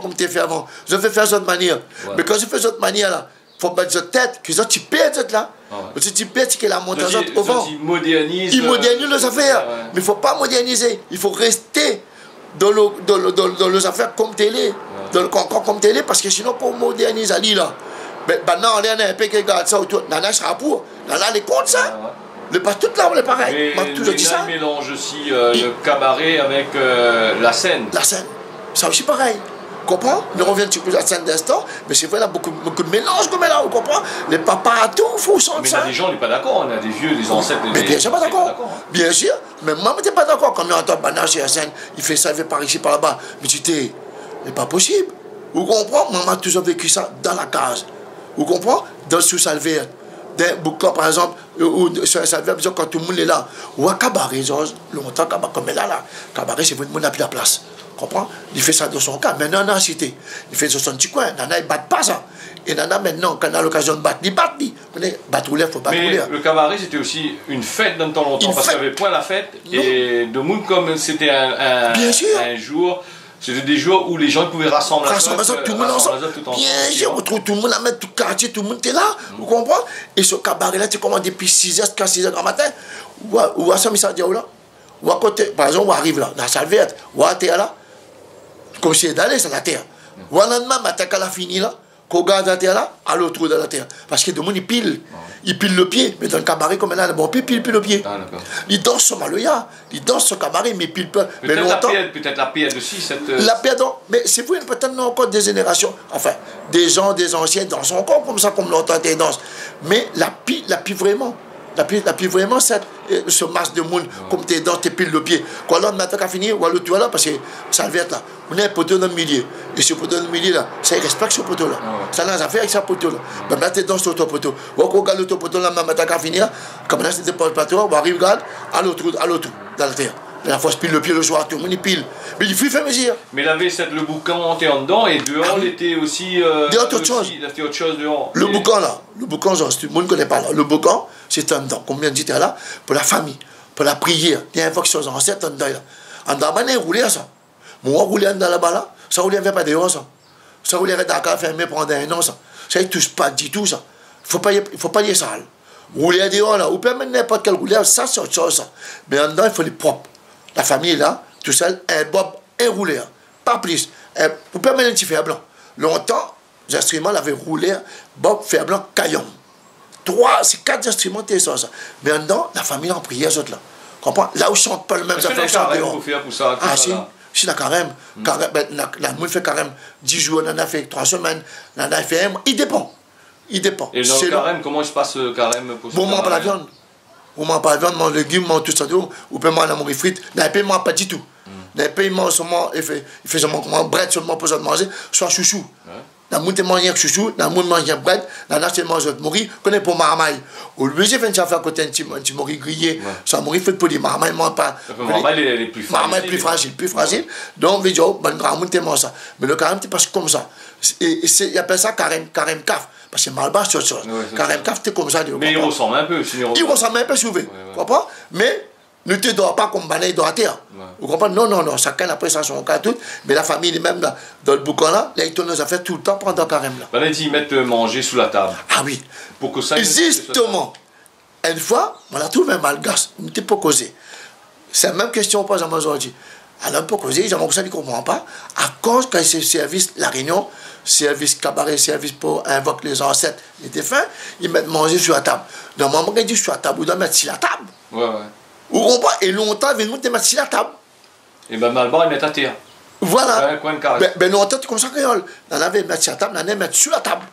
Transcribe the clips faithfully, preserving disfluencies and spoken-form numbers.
Konm té fé avan. Zot i fé fé zot manièr. Ouais. Mé kan zot i fé zot manièr la, fo mèt zot tèt, ke zot i pèrd zot la. Ah ouais. Zot i pèrd, sé ke la monté zot, zot i, zot i modèrniz, i modèrniz, euh, lé zafèr. Ouais, ouais. Mé fo pa modèrnizé. I fo rèsté dan lo, dan lo, dan lo, dan lo zafèr konm té lé. Ouais. Dan lo kankan konm té lé, parske sinon, pou modèrniz ali la. Mé, bann-la, néna in pé ki gard sa otour. Nana sra pou. Nana lé kont sa. Ouais, ouais. Lé pa tout la, lé parèy. Mé ma touzour di sa. Mé la, i mélanz osi, euh, le kabaré avèk, euh, la sèn. La sèn. Sa osi parèy. Konpran ? Nou rovien in ti kou la sèn d'instan, mé sé vré, la bonpé, bonpé de mélanz konm la, ou konpran ? Lé pa partou, fo sant sa. Mé na dé zan lé pa dakor, na dé vié, dé zansèt, dé, dé pa dakor. Mé biensir, pa dakor, in. Biensir, mé moin, mi té pa dakor, kan mi antann bann-la si la sèn, i fé sa, i fé par isi, par laba. Mi di, té, lé pa posib. Ou konpran ? Moin, ma touzour véki sa dan la kaz. Ou konpran ? Dan, sou Salvèrt. Dan boukan, par égzanp, ou, ou, sou Salvèrt, par égzanp, kan tout moun lé la. Ou a kabaré, Georges, lontan kabaré, konm la, la. Kabaré, sé vré, moun na pi la plas. Konpran ? Li fé sa dan son kaz. Mé nana, sité. Li fé sa dan son ti koin. Nana, i bat pa sa. É nana, mintnan, kan na lokazion de bat, li bat, li. Ou koné, bat roulèr, fo bat roulèr. Mé le kabaré, sété osi in fèt dan le tan lontan, parske navé poin la fèt, é demoun, konm sété in, in, in zour, sété dé zour ousa lé zan i pové rasanm azot, rasanm azot, tout le moun ansanm. Rasanm azot tout ansanm. Biensir, ou trouv tout le moun la, mèm tout kartié, tout le moun té la, ou konpran ? É se kabaré-la, té komans dopi sizèr ziska sizèr gran matin. Ou a, ou a sa, mi sa di aou la. Ou a koté, par égzanp, ou ariv la, dan Salvèrt, ou atèr la, konm si dalé sa, la tèr. Ou a landmin matin, kan la fini la, kan ou gard atèr la, alo trou dan la tèr. Parske demoun i pil. Ouais. I pil le pié, mé dan le kabaré, konm la, bon, pi pil, pil le pié. Ah, dakor. Li dans son maloya, li dans son kabaré, mé i pil pa. Mé pétèt la lontan pèrd, pétèt la pèrd osi, sèt, euh, la pèrd, non, mé sé vré, pétèt nana ankor dé zénérasion, anfin, dé zan, dé zansien i dans ankor konmsa, konm lontan té i dans. Mé la pi, la pi vréman. La pi, la pi vréman sèt, euh, se mas de moun, ouais, konm té dans, té pil le pié. Kan landmin matin la fini, ou alo trou la, parske Salvèrt la, ou na in poto dan le milié. É se poto dan le milié la, sa i rèspèk se poto la. Ah ouais. Sa na zafèr avèk se poto la. Mèm la, té dans sou lo poto. Ou, ou gard lo poto la, landmin matin la fini la, konm la, sété pa, pa tro, ou ariv, gard, alo trou, alo trou dan la tèr. Mé la fors pil le pié le soir, tout le moun i pil. Mé i fo fé mézir. Mé lavé sèt, le boukan té andan, é déor, ah oui, lété osi, euh, déor, té ot shoz. Lété ot shoz déor. Le boukan la, le boukan, sa, tout le moun i koné pa la. Le boukan, sété andan, konm mi di talèr la, pou la fami, pou la prièr, li invok son zansèt andan la. Andan, bann roulèr sa. Mon roulèr andan laba la, sa roulèr i vien pa déor sa. Sa roulèr i rès dan la kaz fèrmé pandan in an sa. Sa i toush pa ditou sa. Fo pa, fo pa lès sa. Roulèr déor la, ou pé mèt ninport kèl roulèr, sa sé ot shoz sa. Mé andan, i fo lé prop. La fami la, tousèl, in bob, in roulèr. Pa plis. In, ou pé mèt in ti fèr blan. Lontan, zinstriman lavé roulèr, bob, fèr blan, kayanm. Troi, sé kat zinstriman té sa, sa. Mé andan, la fami la an prièr, zot la. Konpran ? La ou shant pa le mèm zafèr, ou shant déor. Èske néna in karèm pou fé pou sa, tout sa la ? Ah, si. Si, na karèm. Hmm. Karèm, bin, na, na moun i fé karèm dis zour, nana i fé troi semèn, nana i fé in moi. I dépan. I dépan. É dan le karèm, koman i spas, euh, karèm pou se kabaré ? Bon, ou manz pa la viann. Ou manz pa la viann, manz légim, manz tout sa, tout. Ou pé manz la mori frit. Na in pé i manz pa ditou. Hmm. Na in pé i manz solman, i fé, i fé solman koman, brèd solman pou zot manzé, soi shoushou. Ouais. Na moun té manz rienk shoushou, na moun manz rienk brèd, nana té manz zot mori, koné pou marmay. Ou oblizé fé in ti afèr koté in ti, in ti mori griyé. Ouais. Sa mori frit pou li, marmay i manz pa. Parske marmay, lé, lé pli frazil. Marmay pli frazil, pli frazil. Ouais. Donk, vé dir, bann gramoun té manz sa. Mé le karèm té pas konmsa. É, é sé, i apèl sa karèm, karèm kaf. Parske malbar, sé ot shoz. Ouais, sé sa. Karèm kaf, té konmsa, li, ou konpran ? Mé i rosanm in pé, sinon. I rosanm in pé, si ou vé. Ouais, ouais. Konpran ? Mé nou té dor pa konm banna i dor atèr. Ouais. Ou konpran ? Non, non, non, shakinn apré sa son ka tout. Mé la fami li mèm la, dan le boukan la, la i tourn zafèr toultan pandan karèm la. Banna i di i mèt, euh, manzé sou la tab. Ah oui. Pou ke sa, i mèt manzé sou la tab. Zistoman. In foi, moin la trouv in malgash, nou té pou kozé. Sé la mèm késtion ou poz amoin zordi. Alor, nou pou kozé, i di amoin konmsa, li konpran pa. Akoz kan sé sèrvis La Rényon, sèrvis kabaré, sèrvis pou invok lé zansèt, lé défin, i mèt manzé sou la tab. Normalman, kan i di sou la tab, ou doi mèt si la tab. Ouais, ouais. Ou konpran ? É lontan, vin moun té mèt si la tab. É bin, malbar, i mèt atèr. Voilà. Ouais, koin de kaz. Bin, bin, lontan, té konmsa kréol. Nana i mèt si la tab, nana i mèt sou la tab.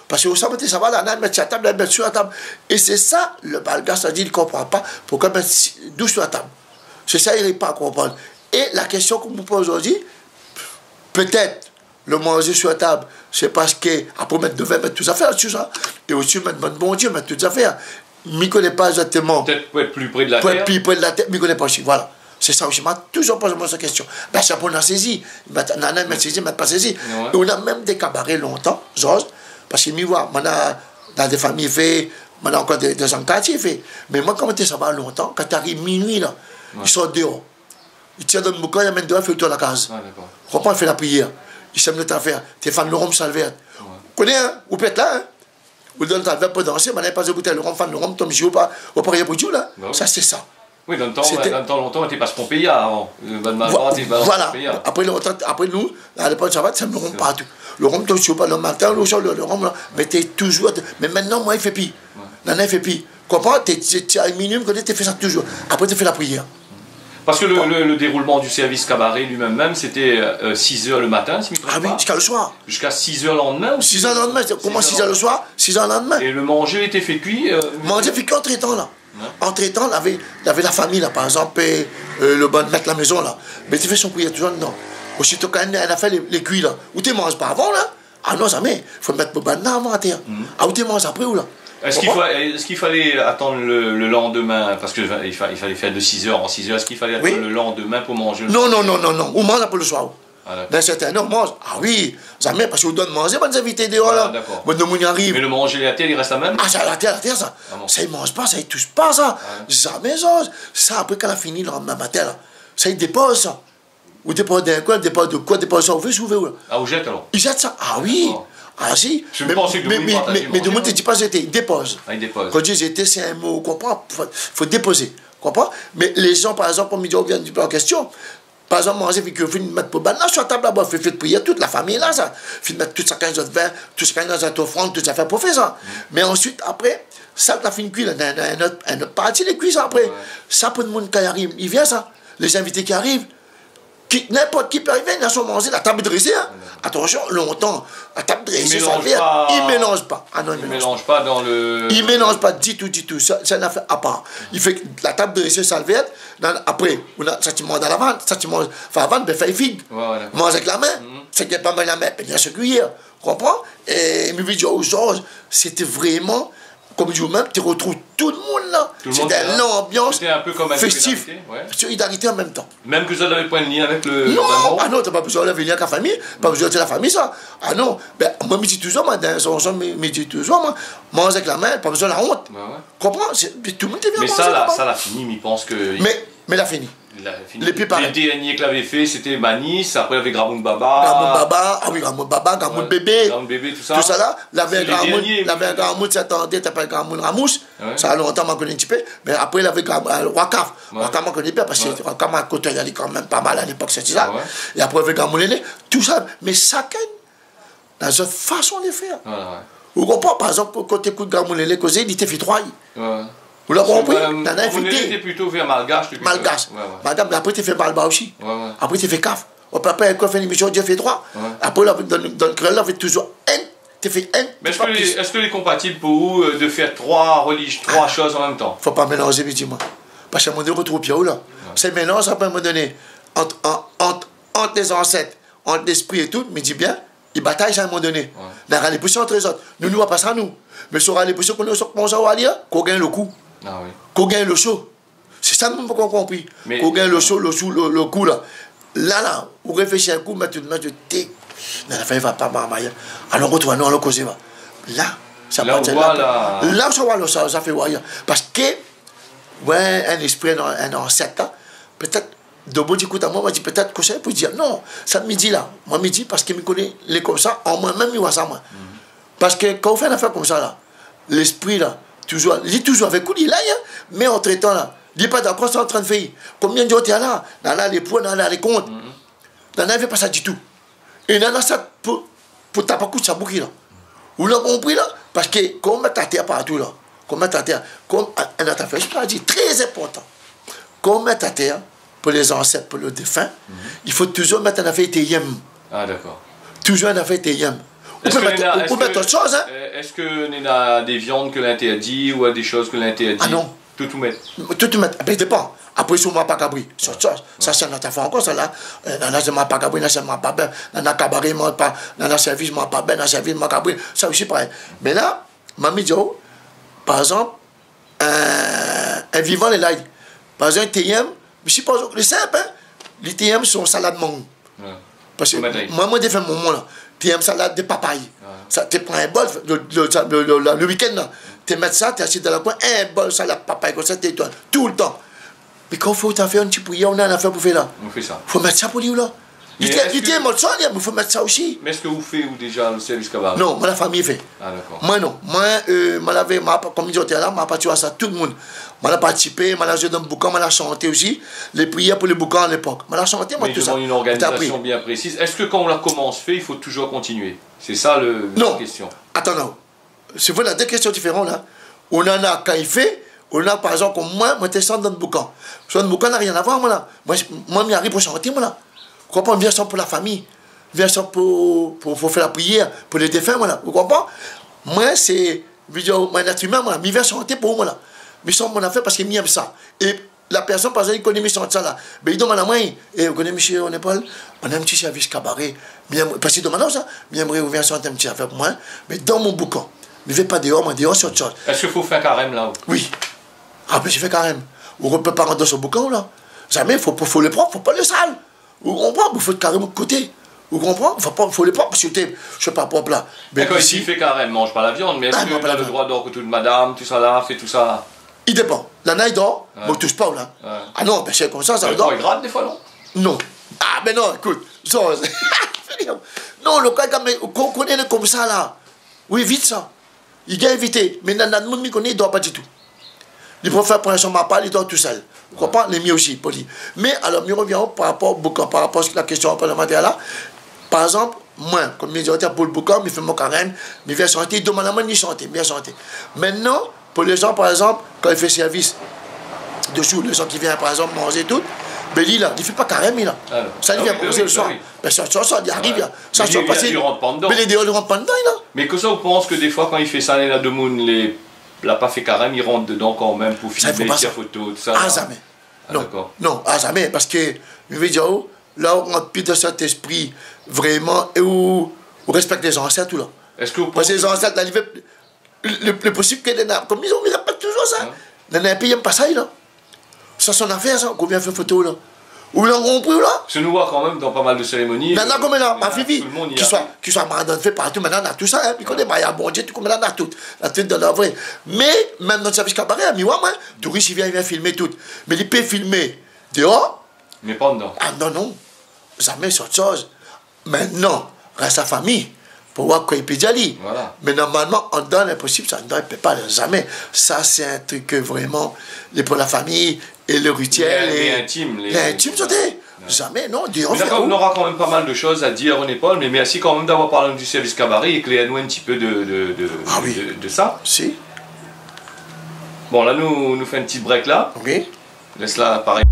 Parske ou sa, té sava, nana i mèt si la tab, nana i mèt sou la tab. É sé sa, le malgash la di, li konpran pa poukosa mèt si, dou sou la tab. Sé sa, li ariv pa konprann. É la késtion ke moin poz zordi, pétèt, le manzé sou la tab, sé parske, apré, mèt devin, mèt tout zafèr la dsi sa. É osi, mèt bann bondié, mèt tout zafèr. Mi koné pa égzaktoman. Pétèt pou èt pli pré de la tèr. Pou èt pli pré de la tèr, mi koné pa osi, voilà. Sé sa osi, ma touzour pozé amoin sa késtion. Bin, sa pou na sézi. Bin, nana i mèt sézi, mèt pa sézi. Ouais. É ou na mèm dé kabaré lontan, Georges, parske mi voi, moin na, na dé fami i fé, moin na ankor dé, dé zan kartié i fé. Mé moin, kan moin té sava lontan, kan té ariv minui la, ouais, i sort déor. I tir dann boukan, i amenn déor, i fé lo tour la kaz. Ah, dakor. Ou konpran, i fé la prièr. I sèm nout afèr. Té fann lo rom, salvèrt. Ouais. Ou koné, in, ou pé èt la, in. Ou donn salvèrt pou dansé, banna i pas boutèy lo rom, fann lo rom, tonm si ou pa, ou pa rien pou di la. Ba oui. Sa, sé sa. Oui, dan lo tan, sété dan lo tan lontan, té pas Pompéia avan. Euh, bann malbar, té pas Pompéia. Voilà. Apré lontan, apré nou, a lépok, sa va, sé lo rom partou. Lo rom, tonm si ou pa, lo matin, lo soir, lo, lo rom la, mé té touzour, mé mintnan, moin, i fé pi. Ouais. Nana i fé pi. Konpran, té, té, té, a minui, mi koné, té fé sa touzour. Apré, té fé la prièr. Parce que le, le, le déroulement du service cabaret lui-même, même, c'était, euh, six heures le matin, si je me trompe pas. Ah oui, jusqu'à le soir. Jusqu'à six heures le lendemain ou six heures le lendemain, c'est comment, six heures le soir, six heures le lendemain. Et le manger était fait cuit, euh, Manzé fé kui antretan la. Ouais. Antretan, lavé, lavé la fami la, par égzanp, euh, euh, lo bann mèt la mézon la. Mé té fé son prièr touzour dedan. Osito kan néna in afèr lé, lé kui la. Ou té manz pa avan la. Ah non, zamé. Fo mèt pou bann la avan atèr. Mhm. Ah, ou té manz apré ou la. Est-ce qu'il fa-, est-ce qu'il fallait attendre le, le lendemain ? Parce que, enfin, il fa-, il fallait faire de six heures en six heures. Est-ce qu'il fallait attendre le lendemain pour manger le soir ? Oui. Non, non, non, non, non. Ou manz apré lo soir. Ah, dakor. Bin, sèrtin, non, manz. Ah oui, zamé, parske ou donn manzé, bann zinvité déor la. Ah, dakor. Bann demoun i ariv. Mais le manger, la tèr, il reste la même ? Ah, sa, la tèr, la tèr, sa. Ah bon ? Sa, i manz pa, sa, i toush pa, sa. Ah ouais. Zamé, sa. Sa, apré, kan la fini, lo landemin matin la, sa, i dépoz, sa. Ou dépoz dan in koin, dépoz de koin, dépoz sa, ou vé, si ou vé, ou la. Ah, ou zèt alor ? I zèt sa. Ah oui. Dakor. Ah si. Mé, mé, mé, mé demoun i di pa zété, i dépoz. Ah, i dépoz. Kan i di zété, sé in mo, ou konpran, fo, fo dépozé. Konpran ? Mé lé zan, par égzanp, kom mi di, ou vien di pa la késtion. Par égzanp, manzé, fé kui, fine mèt pou bann la, si la tab laba, fé, fé prièr, tout la fami la, sa. Fine mèt tout, shakinn zot vin, tout shakinn zot ofrann, tout zafèr pou fé sa. Mé ansuit, apré, sa la fine kui la, na, na in ot, in ot parti lé kui sa apré. Ouais. Sa pou demoun kan i ariv, i vien sa. Lé zinvité ki ariv, ki, ninport ki pé arivé, na son manzé, la tab drésé, in. Ouais. Atansion, lontan, la tab drésé, salvèrt, i mélanz pa. I mélanz pa. Ah non, i mélanz pa. I mélanz pa dan le... I mélanz pa ditou, ditou. Sa, sa in afèr apar. I fé la tab drésé, salvèrt, apré, ou na, sa ti manz dan la vann, sa ti manz, anfin, vann, bin, fèy fig. Ouais, ouais, dakor. Manz avèk la min. Mhm. Sak i gingn pa manz la min, bin, i a so kuiyèr. Konpran ? É mi vé dir, o Georges, sété vréman, kom mi di, ou mèm, té rotrouv tout demoun la. Tout le monde était là. Sété in lanbians féstif. C'était un peu comme une solidarité, ouais. Solidarité an mèm tan. Mèm ke zot lavé poin lien avèk le, le bann mor ? Non, ah non, té pa bezoin lavé lien avèk la fami, pa bezoin, sé la fami, sa. Ah non, bin, moin, mi di touzour, moin, dan son, son, mi, mi di touzour, moin, manz avèk la min, pa bezoin la ont. Ouais, ouais. Konpran ? Sé, tout demoun té vien manzé laba. Mé sa la, sa la fini, mi pans ke... Mé, mé la fini. La fini. Lé pi parèy. Lé dernié ke lavé fé, sété Manis, apré lavé Gramoun Baba. Gramoun Baba, ah oui, Gramoun Baba, Gramoun Bébé. Ouais, Gramoun Bébé, tout sa. Tout sa la, lavé in gramoun, lavé in gramoun, sa tann, té apèl Gramoun Ramous. Ouais. Sa lontan, moin koné in ti pé. Mé apré, lavé Gram-, euh, Roi Kaf. Ouais. Roi Kaf, moin koné bien, parske Roi Kaf, moin koté ali kan mèm pa mal a lépok, sé sa. Ah ouais. É apré, lavé Gramoun Lélé. Tout sa, mé shakinn na zot fason de fèr. Ouais, ouais. Ou konpran, par égzanp, kan, kan ou ékout Gramoun Lélé kozé, li té fé troi. Ouais, ouais. Ou la konpri ? Parske, euh, nana Gramoun Lélé té plito vèr malgash, li, plito. Malgash. Ouais, ouais. Madam, mé apré, té fé malbar osi. Ouais, ouais. Apré, té fé kaf. Ou pé pa, kan ou fé in émision, ou di fé troi. Ouais. Apré, la, dan, dan le kréol, lavé touzour inn, té fé inn, té pa plis. Mais est-ce que les, est-ce que c'est compatible pour vous, euh, de faire trois relig-, trois choses en même temps ? Ah. Fo pa mélanzé, mi di amoin. Parske a in moman doné, ou rotrouv pié ou la. Ouais. Sé mélanz, apré, a in moman doné, ant, an, ant, ant lé zansèt, ant léspri é tout, mi di bien, i batay sa, a in moman doné. Ouais. Na ralé pou sa ant zot. Nou, nou va pa sa, nou. Mé si ou ralé pou sa, koné sa koman sa va alé, in ? Kan ou gingn lo kou. Ah oui. Kan ou gingn lo sho. Sé sa, nou, nou la pa konpri. Mé kan ou gingn lo sho, lo sho, lo, lo kou la. La, la, ou réfléshi in kou, mé tout, mé tout, té, na la fin, va pa marmay. Alon rotrouv anou, alon kozé, va. La, sa... La, ou voi, la, la, sa va, la, sa, sa fé waya. Parske, ouais, in léspri, in, in zansèt, in, pétèt, Dobo di, ékout amoin, moin di, pétèt ke sa i pé dir. Non, sa mi di la. Moin mi di parske mi koné lé konmsa, an moin mèm, mi voi sa, moin. Mhm. Parske kan ou fé in afèr konmsa la, léspri la, touzour, li touzour avèk ou, li lé la, in, mé antretan la, li lé pa dakor sa ou antrinn fé. Konbien d'ot té la, nana lé pou, nana lé kont. Mhm. Nana i vé pa sa ditou. É nana sa pou, pou tap akout sa bouki la. Ou la konpri la ? Parske kan ou mèt atèr partou la, kan ou mèt atèr, kan, in, in afèr, mi sa di, trè inportan. Kan ou mèt atèr pou lé zansèt, pou lo défin, mhm, i fo touzour mèt in afèr i té yèm. Ah, dakor. Touzour in afèr i té yèm. Ou pé mèt, ou pé mèt ot shoz, in. Èske, èske, euh, èske néna dé viann ke lé intèrdi ou dé shoz ke lé intèrdi ? Ah non. Tout ou mèt. Tout ou mèt. Apré, i dépan. Apré, si ou manz pa kabri, sé ot shoz. Sa, sé in ot afèr ankor, sa la. Euh, nana i manz pa kabri, nana i manz pa bèf, nana kabaré i manz pa, nana sèrvis i manz pa bèf, nana sèrvis i manz kabri. Sa osi, parèy. Mé la, ma mi di aou, par égzanp, in, in vivan lé la. Par égzanp, té i yèm, mi sipoz, lé sinp, in, li té i yèm son salad mang. Wé. Parske moin, moin té fé momon la, té i yèm salad de papay. Wé. Sa, té pran in bol, le, le, sa, le, le, la, le week-end la, té mèt sa, té asiz dan la koin, in bol salad papay konmsa, té, toultan. Mé kan ou fé out afèr, in ti priyèr, ou néna in afèr pou fé la. Ou fé sa. Fo mèt sa pou li la. Mé èske, li té, li té mol sa, li, mé fo mèt sa osi. Mé èske ou fé ou déza le sèrvis kabaré ? Non, moin la fami i fé. A, dakor. Moin non. Moin, eu, moin lavé, ma pa, konm mi di aou la, ma partisipé a sa, tout le moun. Moin la partisipé, moin la zoué dan boukan, moin la shanté osi. Lé priyèr pou le boukan a lépok. Moin la shanté, moin, tout sa. Mé i demann in organizasion bien présiz. Èske kan ou la komans fé, i fo touzour kontinié ? Sé sa le, la késtion. Non. Atann, non. Sé vré, na dé késtion diféran la. Ou néna kan i fé, ou néna par égzanp konm moin, moin té shant dan boukan. Shant dan boukan na rien a voir, moin la. Moin, moin mi ariv pou shanté, moin la. Ou konpran ? Mi vien shant pou la fami. Mi vien shant pou, pou, pou fé la priyèr, pou lé défin, moin la. Ou konpran ? Moin sé, mi vé dir, moin in èt imin, moin la. Mi vien shanté pou, moin la. Mi shant mon afèr parske mi yèm sa. É la pèrsone, par égzanp, i koné mi shant sa la. Bin, li domann amoin, é ou koné, mésyé René-Paul, moin néna in ti sèrvis kabaré. Mi yèm, parske li domann sa, mi yèmré ou vien shant in ti afèr pou moin, mé dan mon boukan. Mi vé pa déor, moin, déor sé ot shoz. Èske fo fé karèm la ou ? Wi. A, bin, mi fé karèm. Ou pé pa rant dan son boukan la. Zamé, fo, fo le pran, fo pa le sal. Ou konpran ? Ou fé karèm koté. Ou konpran ? Fo pa, fo le pran, parske té, sé pa prop la. Bin, dakor, isi, isi i fé karèm, manz pa la viann, mé èske ou na le droi d'or ke tout madam, tout sa la, fé tout sa ? I dépan. Nana i dor, mé ou toush pa ou la. Wé. A non, bin sé konmsa, sa i dor. Mé i grat défoi, non ? Non. A, bin non, ékout, sa, non, le ka, mé ou koné lé konmsa la. Wi, vit sa. I gingn évité. Mé nana moun mi koné, i dor pa ditou. Li préfèr pran son mapa, li dor tousèl. Ou konpran ? Lé myé osi pou li. Mé alor, mi revien par rapor o boukan, par rapor a la késtion konplémantèr la. Par égzanp, moin, konm mi di, pou le boukan, mi fé mon karèm, mi vien shanté, i domann amoin, mi shant, mi vien shanté. Mintnan, pou lé zan, par égzanp, kan i fé sèrvis de zour, lé zan ki vien, par égzanp, manzé tout, bin li la, li fé pa karèm, li la. A. Sa, li vien manzé le soir. A wi, ba wi. Bin sa, sa, sa, li ariv, li la. Sa, sa, parske li rant pa dedan. Mé lé déor, li rant pa dedan, li la. Mé kosa ou pans ke défoi, kan i fé sa, néna demoun, lé, la pa fé karèm, i rant dedan kanmèm pou filmé, tir foto, tout sa, la ? Sa, i fo pa sa. A, zamé. Non. A, dakor. Non, a, zamé, parske, mi vé dir, la ou rant pi dan sèt éspri, vréman, é ou, ou rèspèk lé zansèt, ou la. Èske ou pans... Parske lé zansèt la, li vé, le, le posib ke néna, konm mi di, mi répèt touzour sa. Wé. Néna in péi, i yèm pa sa, la. Sa son afèr sa, ou vien fé foto la. Ou la konpri, ou la ? Parske nou voi kanmèm dan pa mal de sérémoni, nana, eu, konm la, ma fiy, tout le moun i ariv. Ki soi, ki soi madanm, fé partou, mintnan, na tout sa, in. Wé. I koné, ba, na Bondié, tout, konm la, na tout. Na tout dan la vré. Mé, mèm dan le sèrvis kabaré, mi voi, moin, touris i vien, i vien filmé tout. Mé li pé filmé déor. Mé pa dedan. A non, non. Zamé, sé ot shoz. Mintnan, rès la fami pou voir kosa i pé dir ali. Voilà. Mé normalman, andan, linposib, sa, andan, i pé pa, zamé. Sa, sé in trik ke vréman, lé pou la fami é le rituèl, lé, lé intim, lé intim, sa té. Wé. Zamé, non, déor. Mé dakor, nou nora kanmèm pa mal de shoz a dir, René-Paul, mé mèrsi kanmèm d'avoir parl anou du sèrvis kabaré é éklèr anou in ti pé de, de, de, de, de sa. A wi. Si. Bon, la, nou, nou fé in ti break la. Wi. Lès la, parèy.